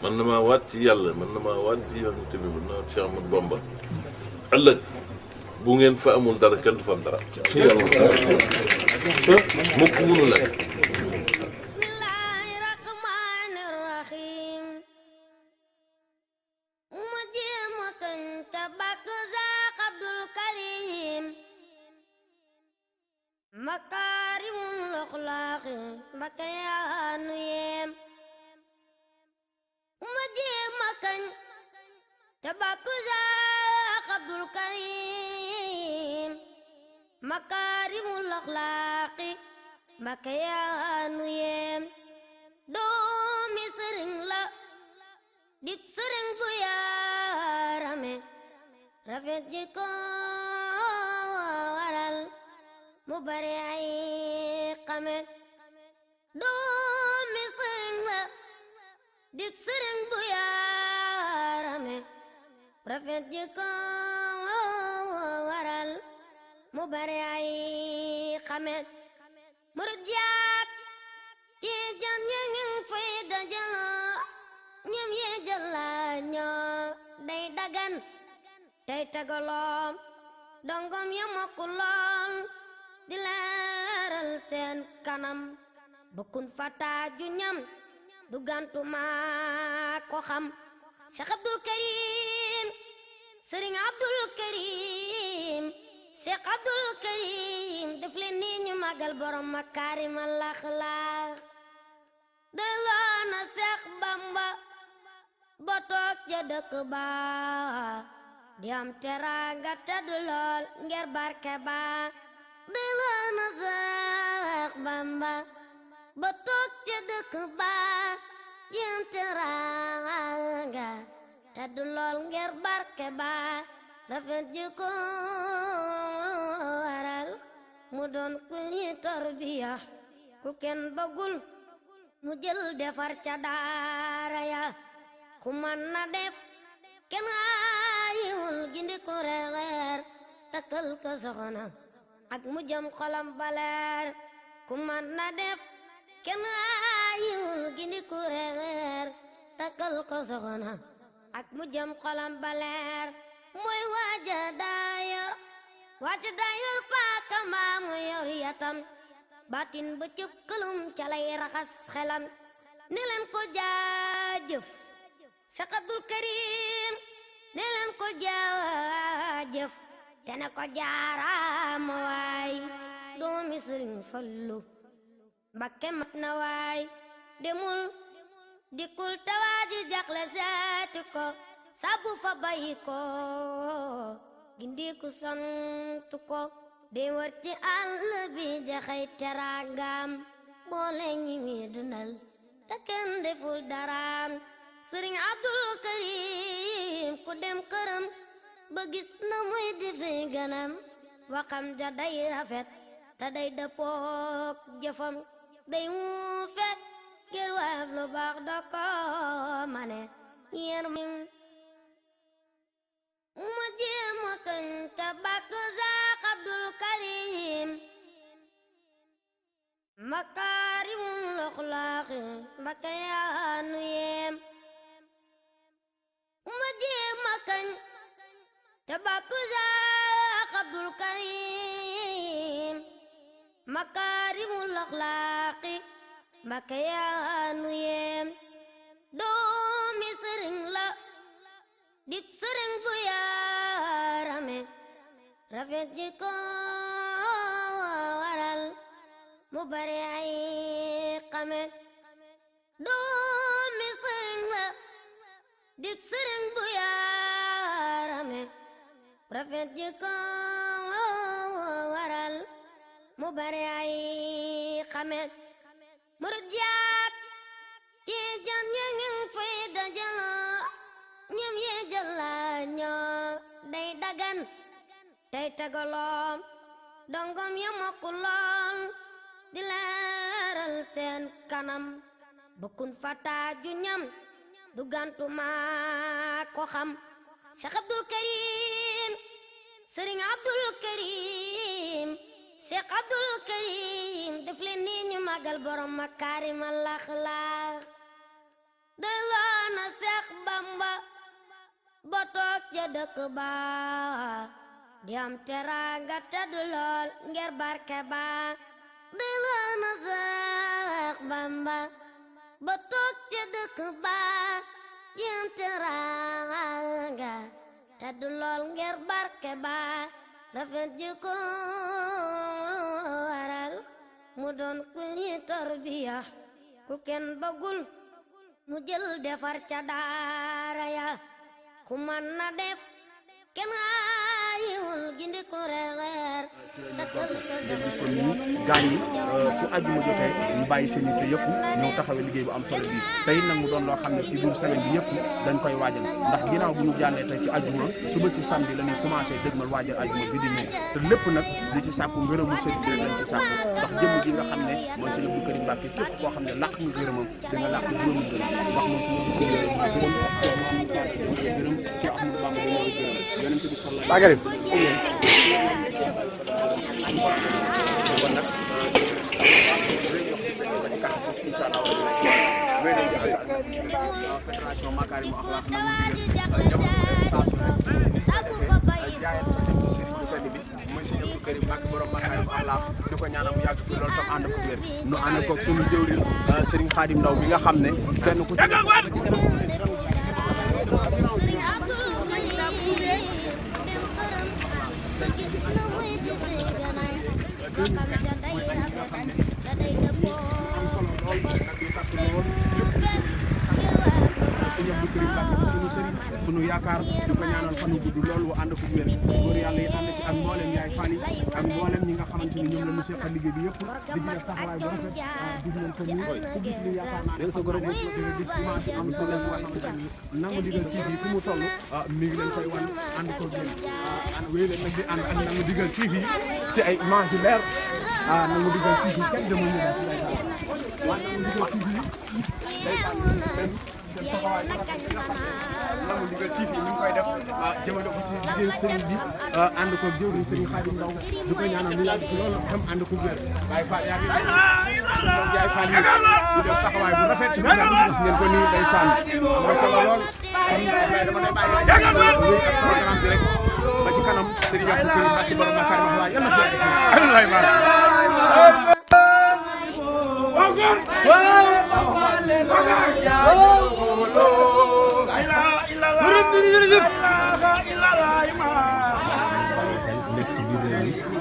man na maa waat ci yàlla man na maa waat ci yonent bi man na Cheikh Ahmadou Bamba ëllëg bu ngeen fa amul dara kenn du fa am dara mukk munu la bismillahi rahmani rahim ma jéem a kañ te bàkk Seex Abdul Karim makaarimul axlaaqi Mbakke yaa nu yem ma jéem a kañ te bàkk Seex Abdul Karim makaarimul axlaaqi Mbakke yaa nu yem doomi sëriñ la dib sëriñ bu yaarame rafet jikko waral mu bare ay xame doomi sëriñ la dib sëriñ bu yaarame rafet jikko waral mu bare ay xame murid yaak Tijaan ña ngi fay dajaloo ñoom yee jëla ñoo day dagan tey tegaloom dongom ya mokku lool di leeral seen kanam bukkun fataaju ñam du gantuma ko xam Seex Abdul Karim Sëriñ Abdul Karim Seex Abdul Karim def leen nii ñu màggal borom makaarimal axlaaq delloo na Seex Bamba ba toog ca dëkk ba di am teraanga tedd lool ngir barke ba delloo na Seex Bamba ba toog ca dëkk ba di am teraanga tedd lool ngir barke ba rafet jikko waral mu doon ku ñi tarbiya ku kenn bëggul mu jël defar ca daara ya ku man na def kenn aayiwul gindi ko reer takkal ko soxna ak mu jëm xolam baleer ku man na def kenn aayiwul gindi ko reer takkal ko soxna ak mu jëm xolam baleer mooy waaja daayor paaka mbaa mu yor yatam batin ba cëkkalum ca lay raxas xelam ne leen ko jaajëf Seex Abdul Karim ne leen ko jaajëf te ne ko jaaraama waay doomi Sëriñ Fallu Mbakke mat na waay demul dikkul tawaaji jaxle seeti ko sabu fa bayi ko gindi ku sant ko de wër ci àll bi jaxay teraangam boole ñi mi dundal te kenn deful daraam Sëriñ Abdul Karim ku dem këram ba gis na muy defe ganam waxam ja day rafet te day dëppook jëfam day wuufe ngir waaf lu baax da ko mane yér ma jéem a kañ te bàkk Seex Abdul Karim makaarimul axlaaqi Mbakke yaa nu yem ma jéem a kañ te bàkk Seex Abdul Karim makaarimul axlaaqi Mbakke yaa nu yem doomi sëriñ la dib sëriñ bu yaarame rafet jikko waral mu bare ay xame doomi sëriñ la dib sëriñ bu yaarame rafet jikko waral mu bare ay xame murid yaak Tijaan ña ngi fay dajaloo ñoom yee jëla ñoo day dagan tey tegaloom dongom ya mokku lool di leeral seen kanam bukkun fataaju ñam du gantuma ko xam Seex Abdul Karim Sëriñ Abdul Karim Seex Abdul Karim def leen nii ñu màggal borom makaarimal axlaaq delloo na Bamba ba toog ca dëkk ba di am teraanga tedd lool ngir barke ba dëloona Seex Bamba ba toog ca dëkk ba di am teraanga tedd lool ngir barke ba rafet jikko waral mu doon ku ñuy tarbiya ku kenn bëggul mu jël defar ca daara ya ku man na def kenn ayiwul gindi ko reer dëkkal ko gis ko nii gaañ yi fu àjjuma jotee ñu bàyyi seen yitte yëpp ñëw taxawee liggéey bu am solo bi tey nag mu doon loo xam ne ci biir semaine bi yëpp dañ koy waajal ndax ginnaaw bu ñu jàllee tey ci àjjuma suba ci samedi la ñuy commencé dëgmal waajal àjjuma bi di ñëw te lépp nag di ci sàkku ngërëmu sëriñ bi lañ ci sàkku ndax jëmm ji nga xam ne mooy sëriñ Abdou Karim Mbacké képp koo xam ne làq nga gërëmam di nga làq juróomi gërëm ndax moom suñu gërëm ci Ahmadou Bamba dañoo gërëm yonent bi sallallahu alayhi wa kon nag incha allah fédération Makarimu Akhlaq na saa su nekk jaayante ci sëriñ bu tedd bi muy sëriñ Abdou Karim Mbacké borom Makarimu Akhlaq di ko ñaanal mu yàgg fi loolu tam ànd ko wér nu ànd koog suñu jëwriñ sëriñ Khadim Ndaw mi nga xam ne kenn ku ci sunu yaakaar di ko ñaanal fan wu gudd loolu wu ànd ko wér góor yàlla yi ànd ci ak mboolem yaay fan yi ak mboolem ñi nga xamante ni ñoom la ñu seqal liggéey bi yëpp di ci def taxawaay bu rafet gis ngeen ko nii ku gis li yaakaar naa sa goro gis dimanche am solo bu nga xamante ni nangu digal TV fu mu toll mi ngi leen koy wan ànd ko gën wéy leen nag di ànd ak nangu digal TV ci ay image yu leer nangu digal TV kenn demul ñu ci lay waaye nangu digal TV day nangu digal TV ñu ngi koy def jëmale ko ci liggéey sëriñ bi ànd ko jëwriñ sëriñ Khadim Ndaw di ko ñaanal mu yàgg ci loolu tam ànd ko wér Baye Fall yaa ngi Baye Fall yi di def taxawaay bu rafet ci gis ngeen ko nii day sànn am na solo lool kon dama lay bàyyi programme bi rek ba ci kanam sëriñ Abdou Karim Mbacké borom Makarimu Akhlaq yàlla na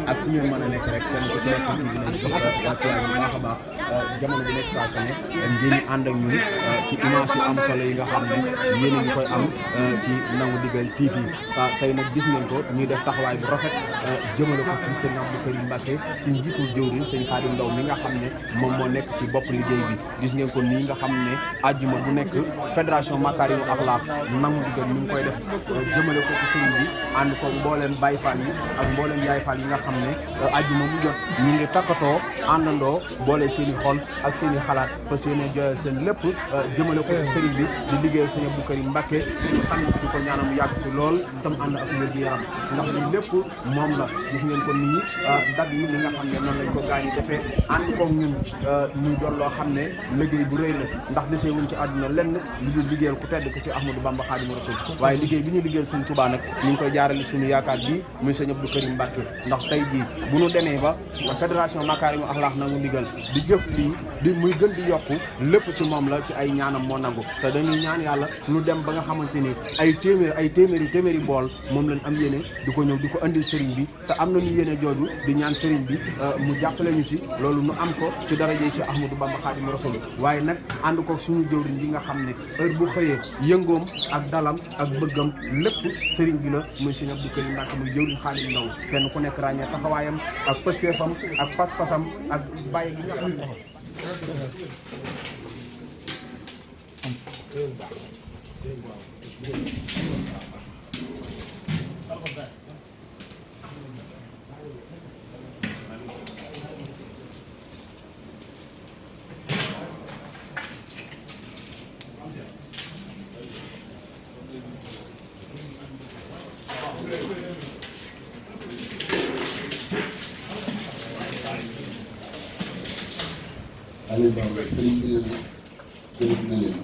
ak fu ñu mën a nekk rek kenn ku ci nekk ñu dinañ jox wàccuwaay bu baax a baax jamono bi nekk saa su ne ngeen ànd ak ñun ci image yu am solo yi nga xam ne yéen a ngi koy am ci nangu digal TV tey nag gis ngeen ko ñuy def taxawaay bu rafet jëmale ko ci sëñ Abdou Karim Mbacké ci njiitul jëwriñ sëñ Khadim Ndaw mi nga xam ne moom moo nekk ci bopp liggéey bi gis ngeen ko nii nga xam ne àjjuma bu nekk fédération Makarimu Akhlaq nangu digal ñu ngi koy def jëmale ko ci sëñ bi ànd ko mbooleem Baye Fall yi ak mbooleem Yaay Fall yi nga xam ne àjjuma bu jot ñu ngi takkatoo àndandoo boole seen i xol ak seen i xalaat fa seen i joyal seen lépp jëmale ko ci sëriñ bi di liggéey sëñ Abdou Karim Mbacké di ko sant di ko ñaanal mu yàgg fi lool tam ànd ak wér gu yaram ndax lii lépp moom la gis ngeen ko nii dag yi li nga xam ne noonu lañ ko gaañ yi defee ànd ko ñun ñu doon loo xam ne liggéey bu rëy la ndax desee wuñ ci àdduna lenn lu dul liggéeyal ku tedd ko si Ahmadou Bamba Khadimu Rasul waaye liggéey bi ñu liggéeyal sëñ Touba nag ñu ngi koy jaarale suñu yaakaar bi muy sëñ Abdou Karim Mbacké ndax tey jii bu ñu demee ba fédération Makarimu Akhlaq nangu ndigal di jëf lii di muy gën di yokku lépp ci moom la ci ay ñaanam moo nangu te dañuy ñaan yàlla ñu dem ba nga xamante ni ay téeméeri bool moom lañ am yéene di ko ñëw di ko andil sëriñ bi te am nañu yéene jooju di ñaan sëriñ bi mu jàppale ñu si loolu nu am ko ci daraje si Ahmadou Bamba Khadimu Rasul waaye nag ànd ko suñu jëwriñ yi nga xam ne heure bu xëyee yëngoom ak dalam ak bëggam lépp sëriñ bi la muy sëriñ Abdou Karim Mbacké muy jëwriñ Khadim Ndaw kenn ku nekk ràññee taxawaayam ak pësteefam ak pas-pasam ak bàyyi gi nga xam ne Aliou Ba sëriñ bi gërëm na leen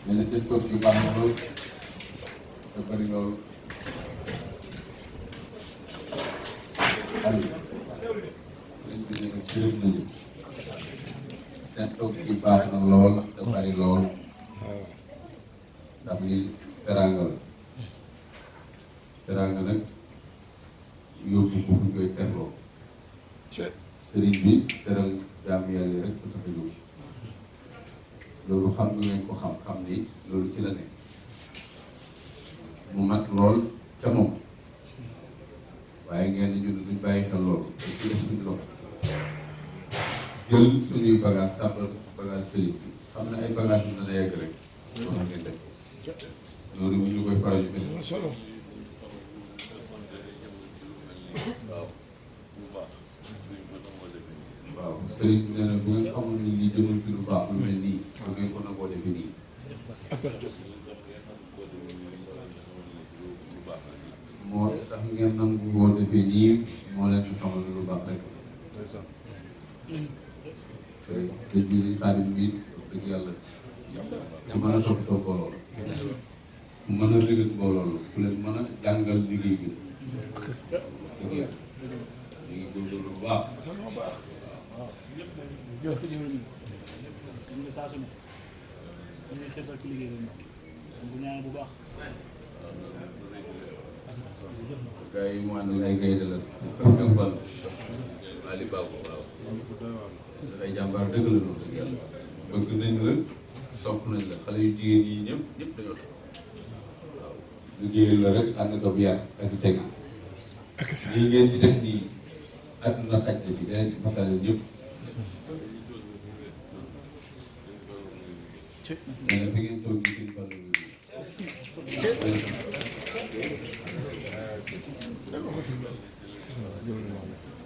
nee na seen toog yu baax na lool te bëri lool Aliou sëriñ bi nee na gërëm nañu seen toog yu baax na lool te bëri lool ndax lii teraanga la teraanga nag yóbbu ko fu ñu koy terloo sëriñ bi teral jaamu yàlla rek ko tax a jóg loolu xam nga ngeen ko xam ni loolu ci la ne mu mat lool ca moom waaye ngeen ñun duñ bàyyi xel loolu te ci def suñu loxo jël suñuy bagage tàmbal bagage sëriñ bi xam ne ay bagage yi dana yegg rek loo xam ngeen def loolu bu ñu koy faral yu bés waaw sëriñ bi nee na bu ngeen xamul ni lii jëmul ci lu baax lu mel nii bu ngeen ko nangoo defee nii moo tax ngeen nangu woo defee nii moo leen di xamal lu baax rek te sëñ bi si xaadim bi wax dëgg yàlla te mën a toppatoo mbooloo la ku mën a rëgët mbooloo la ku leen mën a jàngal liggéey bi dëgg yàlla léegi góorgóorlu bu baax gars yi mu àndal ay gaynde la ñoom Fall Ali Babo waaw ay jàmbaar dëgg la noonu dëgg yàlla bëgg nañ la sopp nañ la xale yu jigéen yi ñëpp dañoo tax waaw liggéeyal la rek ànd doog yar ak teg lii ngeen di def nii àdduna xaj na ci danañ ci fasale ñëpp nee na fi ngeen toog nii seen Fall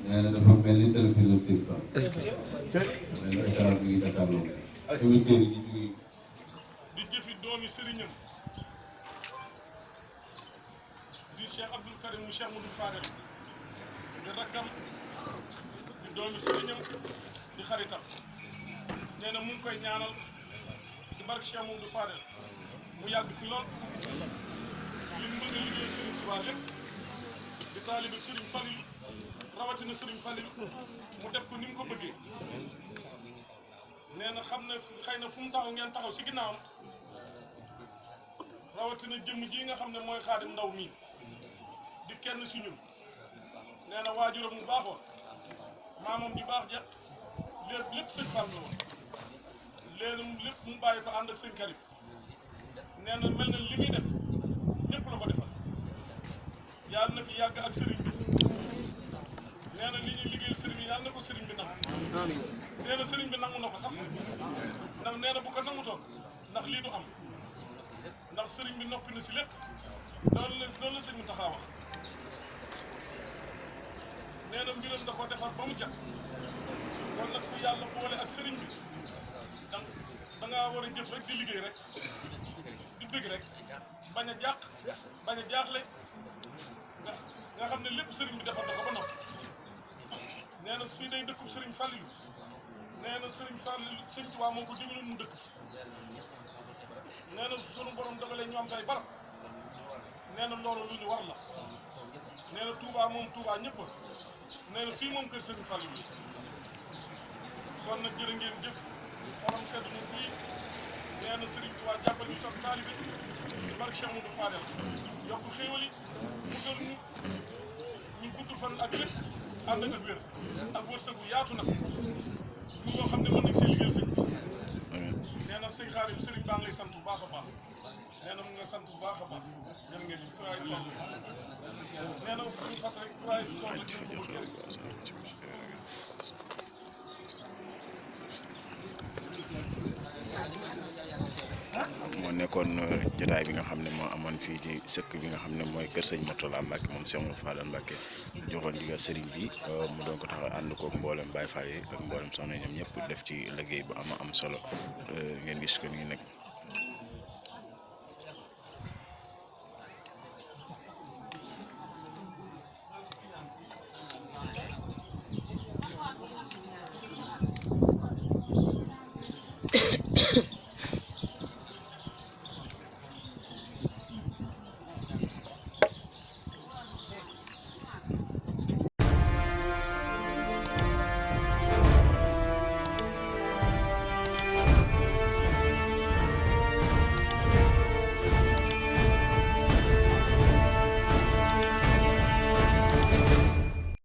nee na dafa mel ni télévision Sine Fall. est-ce que. nee na état bi ngi Dakar loolu. émission yi ñu jógee. di jëfi doomi sëriñam di Cheikh Abdoul Karim mu Cheikh Modou Fadel di rakkam di doomi sëriñam di xaritam nee na mu ngi koy ñaanal ci barke Cheikh Modou Fadel mu yàgg fi lool li mu bëgg a liggéey Sëriñ Tuubaa lépp di taalibe Sëriñ Fallu rawatina Sëriñ Fallu mu def ko ni mu ko bëggee nee na xam ne xëy na fu mu taxaw ngeen taxaw si ginnaawam rawatina jëmm ji nga xam ne mooy Xaadim Ndaw mii di kenn si ñun nee na waajuram mu baaxoon maamam di baax ja lépp sëñ Fall la woon léegi lépp mu bàyyi ko ànd ak sëñ Karim nee na mel na li muy def ñëpp la ko defal yàlla na fi yàgg ak sëriñ bi nee na li ñuy liggéeyal sëriñ bi yàlla na ko sëriñ bi nangu nee na sëriñ bi nangu na ko sax ndax nee na bu ko nangutoon ndax lii du am ndax sëriñ bi noppi na si lépp loolu la sëriñ bi taxaa wax nee na mbiram da ko defar ba mu jag kon nag fu yàlla boole ak sëriñ bi donc da ngaa war a jëf rek di liggéey rek di bëgg rek bañ a jàq bañ a jaaxle nga xam ne lépp sëriñ bi defar na ko ba noppi nee na fii day dëkkub sëriñ Fallu nee na sëriñ Fallu sëriñ Tuubaa moo ko digaloon mu dëkk nee na sunu borom dogalee ñu am tay barab nee na loolu lu ñu war la nee na Tuubaa moom Tuubaa ñëpp nee na fii moom kër sëriñ Fallu bi kon nag jërë ngeen jëf xolam sedd ñu fii nee na sëriñ Tuubaa jàppal ñu soog taalibe ci barke Cheikh Modou Fadel yokk xéewali musal ñu gudd fan ak lépp ànd ak wér ak wërsëg bu yaatu nag ñu loo xam ne mën nañ see liggéeyal sëñ bi nee na sëñ Xaadim sëriñ baa ngi lay sant bu baax a baax nee na mu nga sant bu baax a baax jërë ngeen jëf waaye toll nee na ñu fas rek waaye toll la ci ko bëgg rek moo nekkoon jotaay bi nga xam ne moo amoon fii ci sëkk bi nga xam ne mooy kër sëñ Mourtala Mbacke moom Cheikh Modou Fadal Mbacke joxoon ndigal sëriñ bi mu doon ko tax ànd koog mboolem Baye Fall yi ak mboolem soxna ñoom ñëpp def ci liggéey bu am solo ngeen gis ko nii nag.